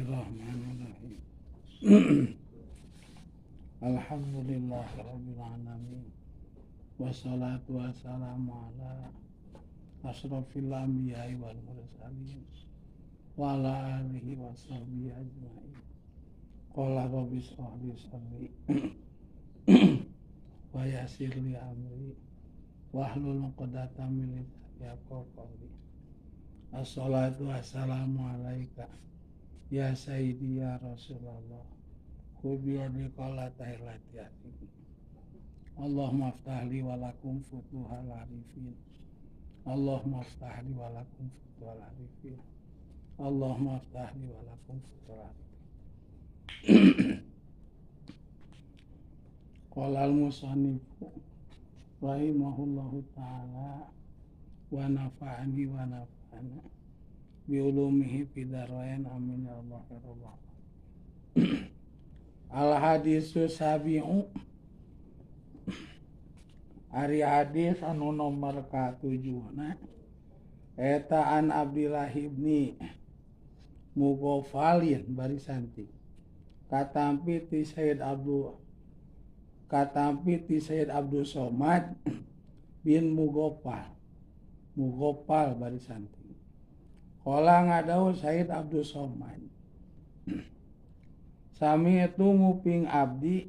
Bismillahirrahmanirrahim. Alhamdulillahirabbil alamin. Wassalatu wassalamu ala asyrafil anbiya'i wal mursalin wa ala alihi wasahbihi ajmain. Qala rabbi shrah li sadri wa yassir li amri wahlul 'uqdatam min lisani yafqahu qawli. Assalatu wassalamu alaika ya sayyidi ya Rasulullah. Khudh bi qalati lati. Allahumma aftah li wa lakum futuhal arifin. Allahumma aftah li wa lakum futuhal arifin. Allahumma aftah li wa lakum futuhal arifin. Qala al-musannifu rahimahullahu ta'ala wa nafa'ani wa nafa'ana bi ulumihi fid dharain, amin ya Allah ya rabbal. Al hadisu sabi'u, ari hadis anu nomor ka-7 eta an Abdillah ibni Mughafalin barisanti katampi ti Sayyid Abdul katampi ti Sayyid Abdul Somad bin Mughafal Mughafal barisanti. Qala ngadau Sayyid Abdul Somad, sami itu nguping abdi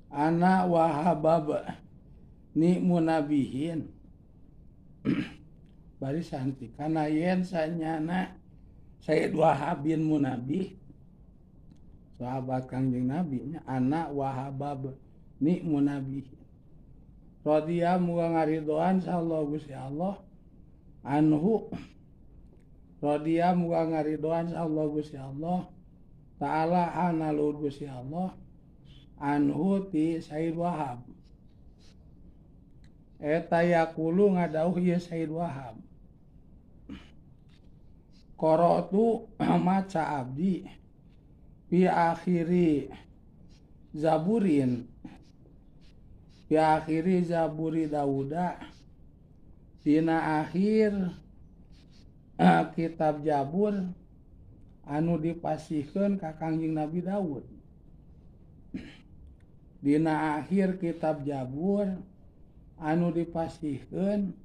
anak wahabab ni munabihin barisanti kana yen sanyana Sayyid Wahab bin Munabih sahabat Kangjeng Nabi nya, anak wahabab ni munabihin radhiya muga ngaridoan sallallahu Gusti Allah anhu, radhiya muga ngaridoan sallallahu Gusti Allah ta'ala analur Gusti Allah anhu ti Sayyid Wahab. Eta yaqulu ngadauh ieu Sayyid Wahab, qara'tu maca abdi fi akhiri zaburin, fi akhiri zaburi Dauda, dina akhir kitab Jabur anu dipasihkeun ka Kangjeng Nabi Daud. Dina akhir kitab Jabur anu dipasihkeun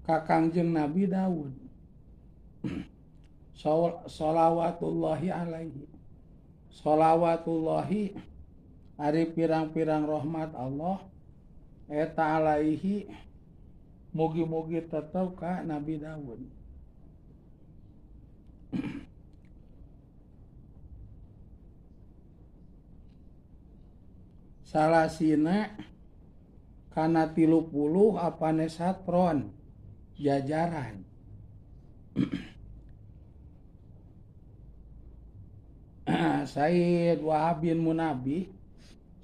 ka Kangjeng Nabi Daud sholawatullahi alaihi, sholawatullahi ari pirang-pirang rahmat Allah eta alaihi mugi-mugi tetep ka Nabi Daud. Salasina kana 30 apane satron jajaran. Sayyid Wahab bin Munabih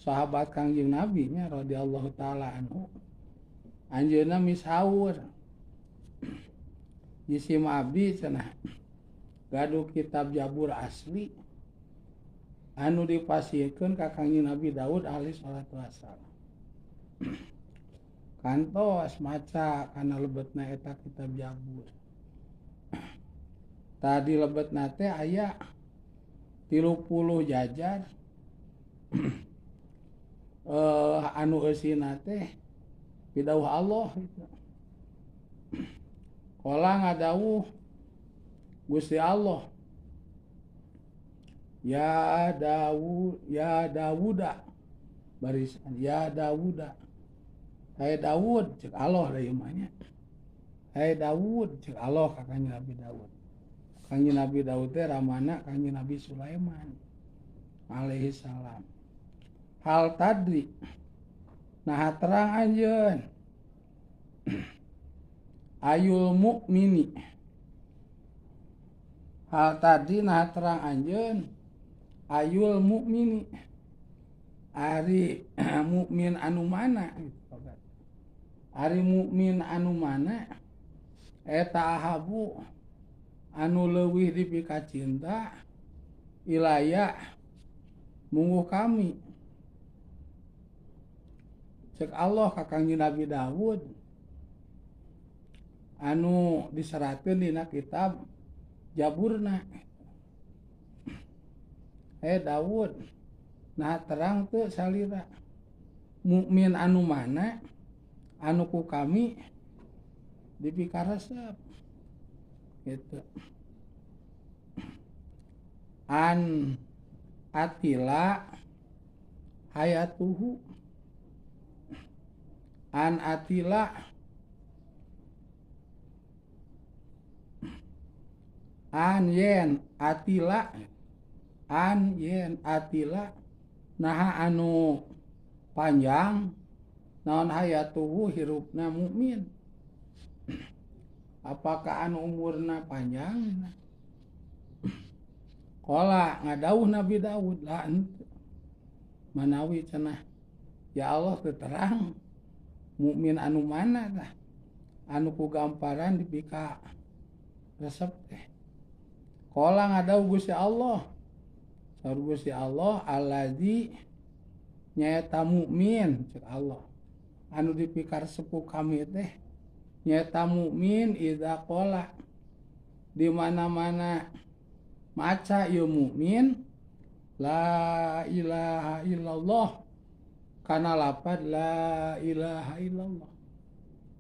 sahabat Kangjeng Nabi nya radhiyallahu taala anhu, anjeunna mishaur jisim abdi cenah gaduh kitab Jabur asli anu dipasihkeun ka Kangjeng Nabi Daud alaihi salatu wassalam. Kantos maca kana lebetna eta kitab Jabur. Tadi lebetna teh aya 30 jajar anu eusina teh pidauh Allah gitu. Qala ngadawuh Gusti Allah, ya Dawud, ya Dawuda barisan, ya Dawuda, hai Dawud cek Allah da ieu mah nya, hai Dawud cek Allah ka Kangjeng Nabi Daud. Kangjeng Nabi Daud teh ramana Kangjeng Nabi Sulaiman alaihi salam. Hal tadri, nah terang anjeun ayul mukmini, hal tadi nah terang anjeun ayul mukmini ari mukmin anu mana, ari mukmin anu mana eta ahabu anu leuwih dipika cinta ilaya mungguh kami. Cek Allah ka Kangjeng Nabi Daud, Anu diseratkeun dina kitab Jaburna. Daud nah terang teu salira mukmin anu mana anu ku kami dipikaresep gitu. An atila hayatuhu an atila an yen atila an yen atila naha anu panjang naon hayatuhu hirupna mukmin. Apakah anu umurna panjang? Qala ngadauh Nabi Daud la henteu. Manawi cenah ya Allah teu terang mukmin anu mana tah anu ku gamparan dipika resep teh. Qala ngadauh Gusti Allah. Saur Gusti Allah allazi nyaeta mukmin cek Allah anu dipikar sepuh kami teh nyaeta mukmin idza qala di mana-mana maca ieu mukmin la ilaha illallah kana lapad la ilaha illallah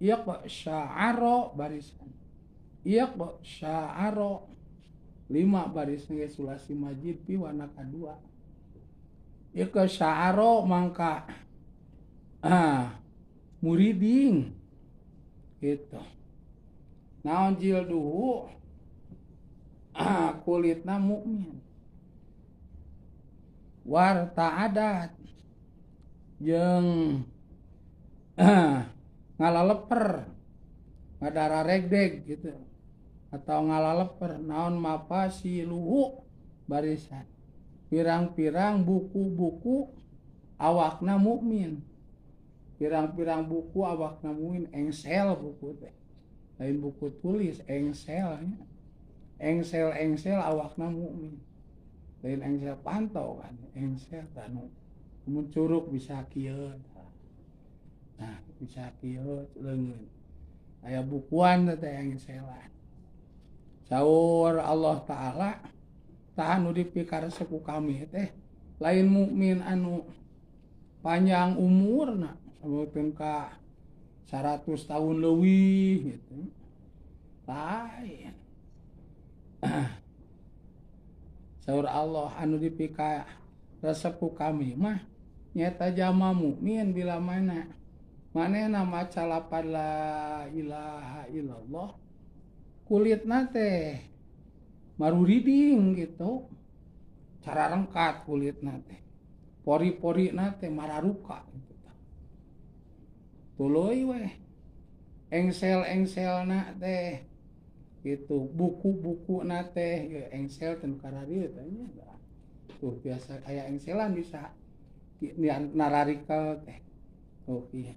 iqsya'ara barisan iqsya'ara 5 baris ge sulasi majid pi warna kadua iqsya'ara mangka muriding gitu naon jilduhu kulitna mukmin warta adat jeung ngalaleper ngadara regdeg gitu atau ngalaleper naon mapasiluhu barisan pirang-pirang buku-buku awakna mukmin pirang-pirang buku awakna mukmin engsel buku teh lain buku tulis engsel nya engsel-engsel awakna mukmin lain engsel pantau kan engsel tanu mun curug bisa kieu nah bisa kieu leungeun aya bukuan teh engselan. Saur Allah Ta'ala tah anu dipikaresep ku kami teh lain mukmin anu panjang umurna sampeun ka 100 tahun leuwih gitu lain. Saur Allah anu dipikaresep ku kami mah nyata jama mukmin bila mana manehna maca lapad la ilaha illallah kulitna teh maruriding gitu cara rengkat kulitna teh pori-porina teh mararuka gitu tuluy weh engsel-engselna teh gitu buku-bukuna teh ya, engsel teh nu kararieu teh nya tuh biasa aya engselan bisa nararikel teh tuh ieu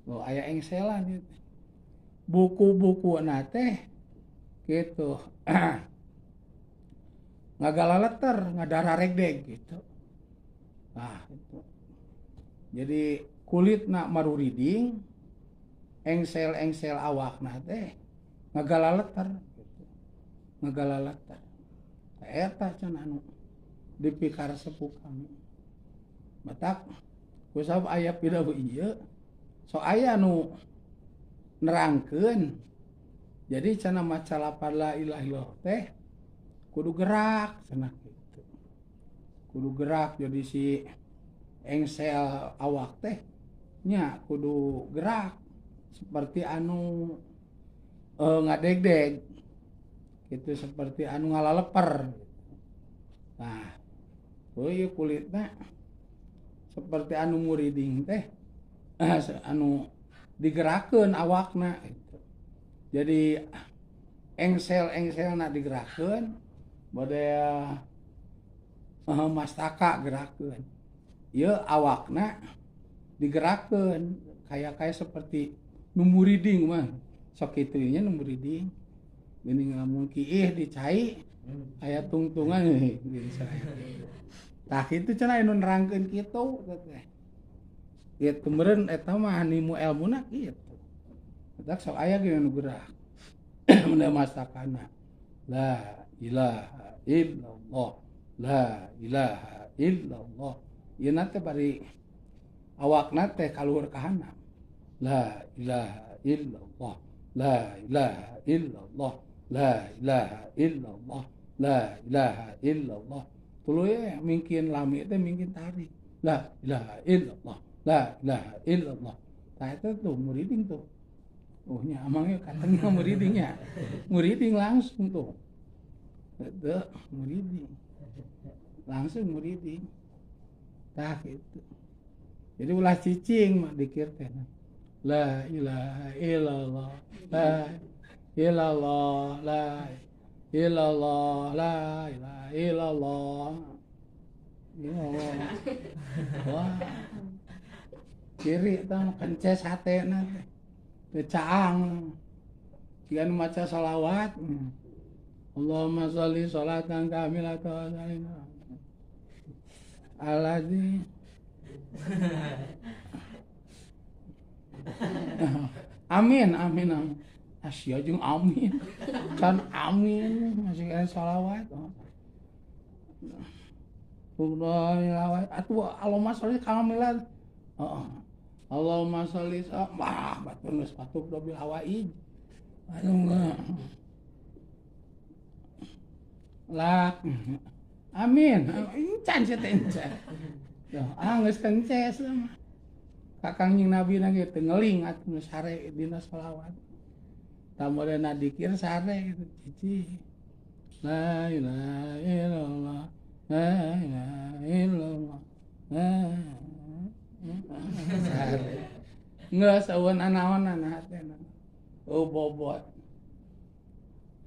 oh aya engselan ieu teh buku-bukuna teh gitu ngagalaleter ngadara regdeg gitu nah itu jadi kulitna maruriding engsel-engsel awakna teh ngagalaleter gitu ngagalaleter eta cenah anu dipikaresep ku kami matak kusabab aya pidaweuh ieu so aya nu nerangkeun. Jadi cenah maca lapad la ilaha illallah teh kudu gerak cenah gitu. Kudu gerak jadi si engsel awak teh nya kudu gerak seperti anu ngadegdeg gitu seperti anu ngalaleper. Nah, ieu kulitna seperti anu muriding teh anu digerakkeun awakna gitu. Jadi engsel-engselna digerakkeun bade mastaka gerakkeun ieu awakna digerakkeun kayak seperti nu muriding mah sok kitu nya nu muriding geuning lamun kiih dicai aya tungtungan geuning saya tah kitu cenah anu nerangkeun kitu teh kitu meureun eta mah nimu elmuna kitu. Tak sok aya ge nu gerak. Mun masakana. La ilaha illallah. La ilaha illallah. Ieu teh bari awakna teh kaluhur ka handap. La ilaha illallah. La ilaha illallah. La ilaha illallah. La ilaha illallah. Tuluy mingkin lami teh mingkin tarik. La ilaha illallah. La ilaha illallah. Tah eta tuh muriding tuh. Oh nya amangnya katanya muridingnya. Muriding langsung tuh. Eta muriding. Langsung muriding. Tah gitu. Jadi ulah cicing mah dikir teh. La ilaha illallah. La illallah. La illallah. La ilaha illallah. Illallah. Wah. Kiri tah kences hatena teh. Teu caang. Jika nu maca sholawat. Allahumma sholli sholatan kamilatan alladzi amin amin amin. Asia jeung amin. Can amin masih kena sholawat. Allah atuh Allahumma sholli kamilan. Heeh. Allahumma sholli wah batur geus patuk dobil hawaij. Aduh. Lak. Amin. Encan sia teh encan. Ah geus kences mah. Kakang jeung Nabi na ge teu ngeling atuh sare dina sholawat. Tamorena dikir sare gitu cici. La ilaha illallah. La ilaha illallah. Sare. Geus eueun anaonan hatena. Oh bobot.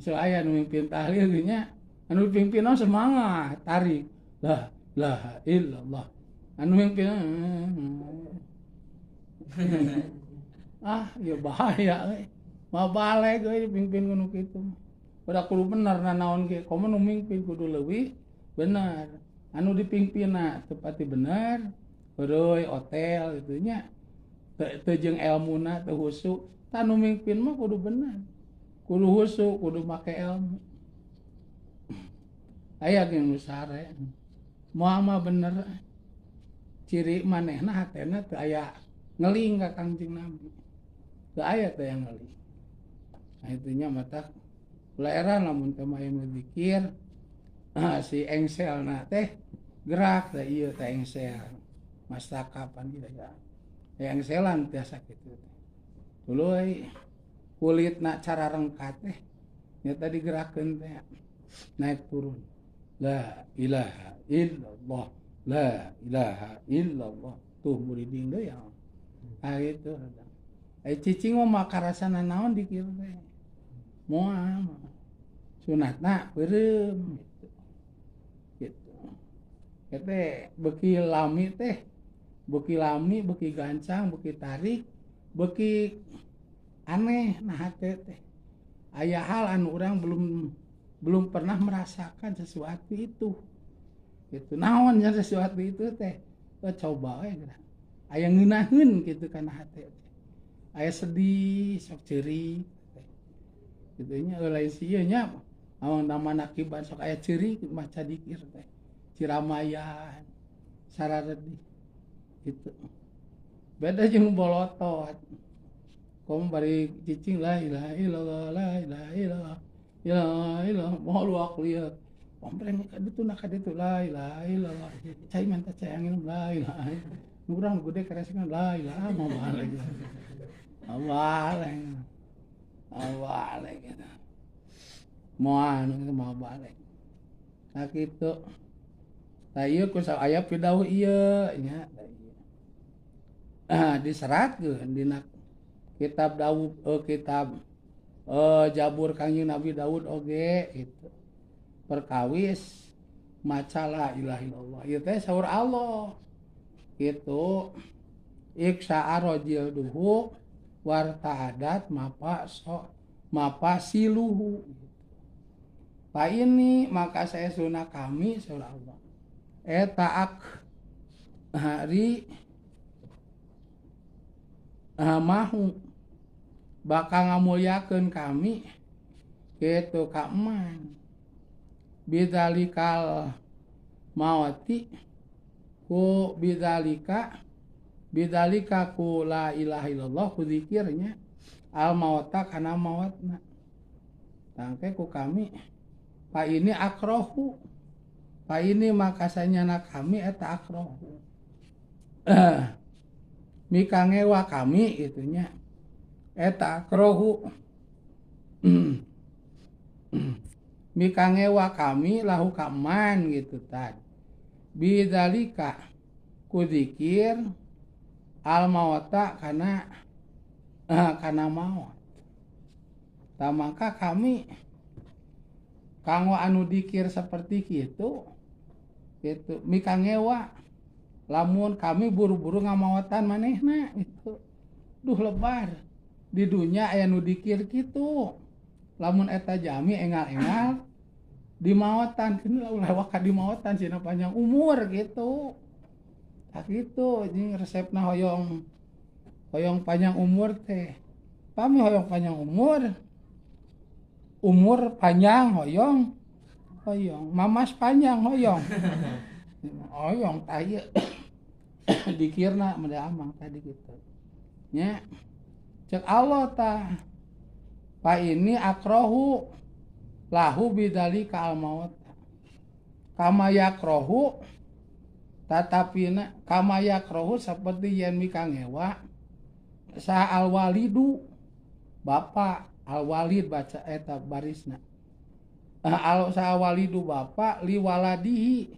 So aya nu mimpin tahlil nya, anu pimpin semangat tarik. La ilaha illallah. Anu mimpin ah ya bahaya euy. Mah balik euy dipimpin ku nu kitu. Udah kudu bener nanaon ge, komo nu mimpin kudu leuwih bener. Anu dipimpinna teu pati bener, heureuy otel kitu nya. Teu jeung elmuna teu husu, tah nu mimpin mah kudu bener. Kudu husu, kudu make ilmu. Aya ge nu sare. Moal mah bener. Ciri manehna hatena teu aya ngeling ka Kangjeng Nabi. Teu aya teh yang ngeling. Nah itunya mata ulah era lamun teh mah aya zikir si engselna teh gerak teh ieu teh engsel. Mastaka pan gitu ya. Engselan tiasa kitu teh. Tuluy kulitna cara rengkat teh nya digerakkeun teh naik turun. La ilaha illallah. La ilaha illallah. Tuh muriding deui ya. Ah gitu. Ai cicing mah makarasana naon dikir teh. Moal sunatna peureum gitu. Gitu. Teh beuki lami teh, beuki lami, beuki gancang, beuki tarik, beuki aneh nah hate teh. Aya hal anu urang belum pernah merasakan sesuatu itu. Gitu. Naon nya sesuatu itu teh? Coba we geura. Aya ngeunaheun kitu kana hate teh. Aya sedih, sok ceurik teh. Kitu nya lain sieun nya amun manakiban sok aya ceurik maca dikir teh. Ciramayan, sararedih gitu. Beda jeung bolotot. Komo bari cicing la ilaha illallah la ilaha illallah. Ya ilaha moal luak lieu. Pompreng ka ditu na ka ditu la ilaha illallah. Cai menta cai angin la ilaha. Nu urang gede karesengan la ilaha mau balik. Balik. Balik gitu. Moal nu mau balik. Nah kitu. Tah ieu ku aya pidauh ieu nya. Ah diseratkeun dina kitab Daud kitab Jabur Kangjeng Nabi Daud oge gitu. Perkawis maca la ilaha illallah. Ieu teh saur Allah. Gitu. Iksa arojil duhu warta'adat mapa so mapa siluhu. Pak ini maka saya sunah kami saur Allah. Eta ak hari mahu Bakal ngamulyakeun kami kitu ka eman bidzalikal mawati ku bidzalika bidzalika ku la ilaha illallah ku zikirnya al mawata kana mawatna tangke ku kami pa ini akrohu pa ini makasanyana kami eta akrohu mikangewa kami itunya eta akrohu mikangewa kami lahu kaman gitu tadi bidzalika ku zikir al mawata kana kana maut tah mangka kami kanggo anu dikir seperti kitu gitu mikangewa lamun kami buru-buru ngamawatan manehna gitu duh lebar di dunya aya nu dikir kitu lamun eta jami engal-engal dimawatan kini ulah waka dimawatan sina panjang umur gitu tak gitu jeung resepna hoyong hoyong panjang umur teh pami hoyong panjang umur umur panjang hoyong hoyong mamas panjang hoyong hoyong tah ieu dikirna meureun amang tadi gitu nya cek Allah tah pa ini akrohu lahu bidzalika al maut kama yakrohu tatapina kama yakrohu seperti yen mikangewa sa al walidu bapak al walid baca eta barisna al sa walidu bapak li waladihi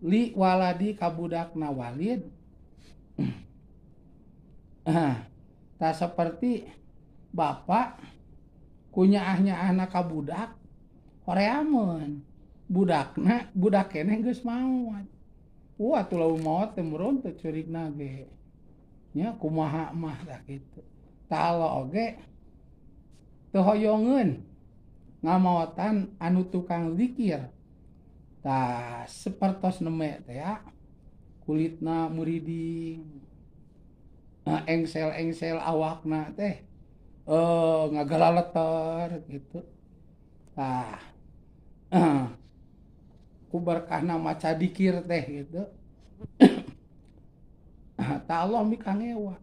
li waladi kabudakna walid tak seperti bapak kunyaah-nyaahna ka budak horeameun budakna budak keneh geus maot wah atuh lamun maot teh meureun teh curigna ge nya kumaha mah tah kitu tah Allah oge teu hoyongeun ngamaotan anu tukang zikir tah sapertos neme teh ya kulitna muriding engsel-engsel awakna teh ngagalaleter gitu tah ku berkahna maca dikir teh gitu tah Allah mikangewa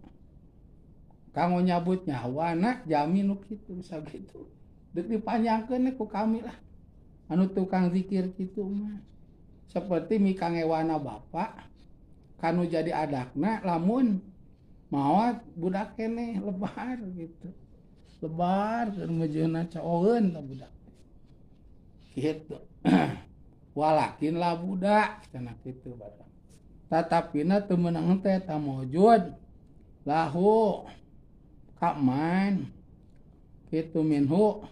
kanggo nyabut nyawana jami nu kitu sakitu deuk dipanjangkeun ku kami lah anu tukang zikir kitu mah seperti mikangewana bapak kanu jadi adakna lamun maot budak keneh lebar gitu lebar keur mejeuna caoeun ka budak gitu walakin la budak cenah kitu batak tatapina teu meunang teh ta maujud lahu kaman kitu minhu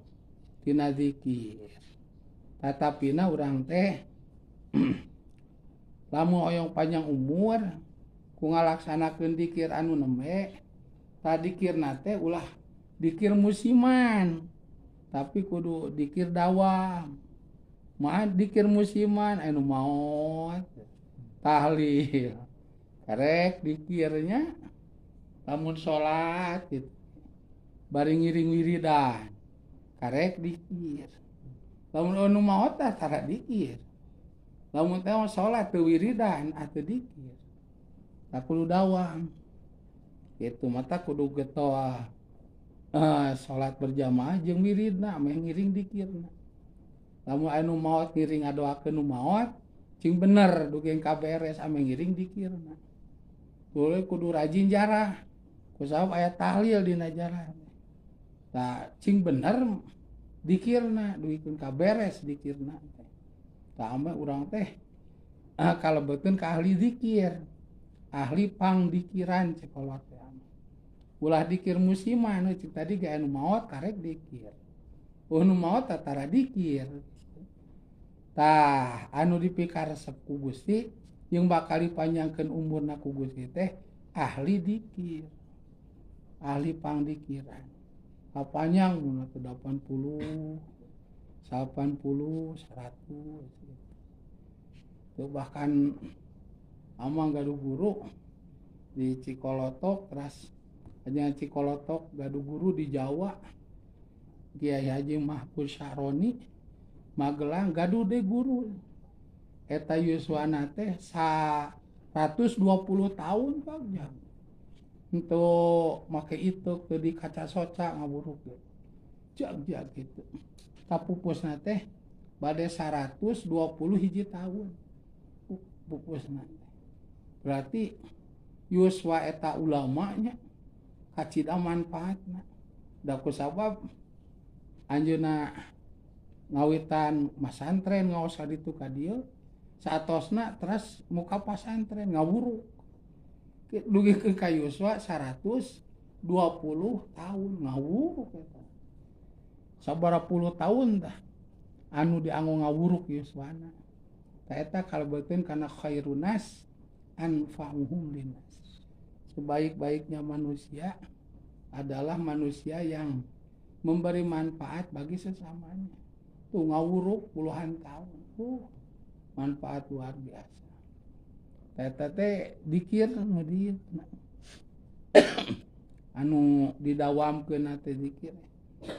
tina zikir tatapina urang teh lamun hoyong panjang umur ku ngalaksanakeun dikir anu nembe ta dikirna teh ulah dikir musiman tapi kudu dikir dawam mah dikir musiman anu maot tahlil karek dikirnya lamun salat gitu bari ngiring wiridan karek dikir lamun anu maot tah tara dikir lamun teh salat teu wiridan atuh dikir tah kudu dawam kitu mata kudu getoa salat berjamaah jeung wiridna meh ngiring dikirna lamun anu maot ngiring ngadoakeun nu maot cing bener dugi ka beres ame ngiring dikirna boleh kudu rajin jarah kusabab aya tahlil dina jarah tah cing bener dikirna dugikeun ka beres dikirna teh tah ame urang teh kalebetkeun ka ahli zikir ahli pangdikiran cek kolot teh ulah dikir musiman cek tadi ge anu maot karek dikir anu maot tara dikir tah anu dipikaresep ku Gusti jeung bakal dipanjangkeun umurna ku Gusti teh ahli dikir ahli pangdikiran kapanjang mun 80 80 100 gitu. Bahkan amang gaduh guru di Cikolotok teras Hanya Cikolotok gaduh guru di Jawa Kiai Haji Mahfuz Syaroni Magelang gaduh deui guru eta yuswana teh 120 tahun Pak jang untuk make itu ke di kaca soca ngaburuk jag-jag gitu kapupusna teh bade 120 hiji tahun pupusna teh berarti yuswa eta ulamanya kacida manfaatna da kusabab anjeunna ngawitan masantren ngaos ka ditu ka dieu saatosna teras muka pasantren ngawuruk dugikeun ka yuswa 120 tahun ngawuruk eta sabaraha puluh tahun tah anu dianggo ngawuruk yuswana ta eta kalebetkeun kana khairunas anfa'uhum linnas. Sebaik-baiknya manusia adalah manusia yang memberi manfaat bagi sesamanya. Tuh ngawuruk puluhan tahun. Manfaat luar biasa. Eta teh dikir nu dieu. Anu didawamkeun teh dikir.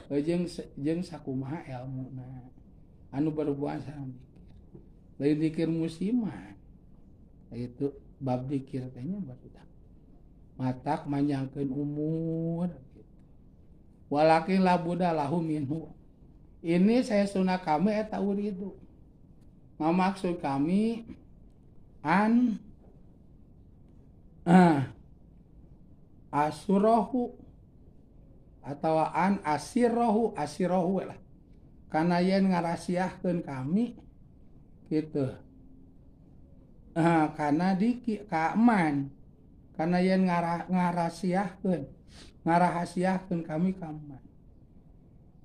Jeung jeung sakumaha elmuna. Anu berhubungan sareng dikir. Lain dikir musiman. Itu bab dikir teh nya barudak. Matak manjangkeun umur gitu. Walakin la buddha lahu minhu. Ini saya sunah kami eta uridu. Maksud kami an asurohu atau an asirohu asirohu lah. Karena yen ngarasiahkeun kami gitu. Karena di kaaman karena yen ngarahasiahkeun ngarahasiahkeun kami kaman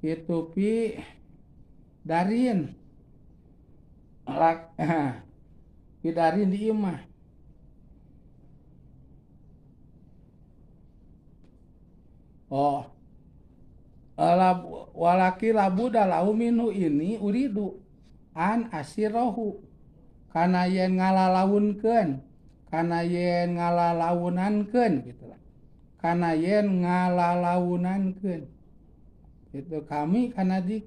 itu pi darin lak pi darin di imah oh walaki labuda lahu minhu ini uridu an asirohu kana yen ngalalaunkeun kana yen ngalalaunankeun gitulah kana yen ngalalaunankeun itu kami kana di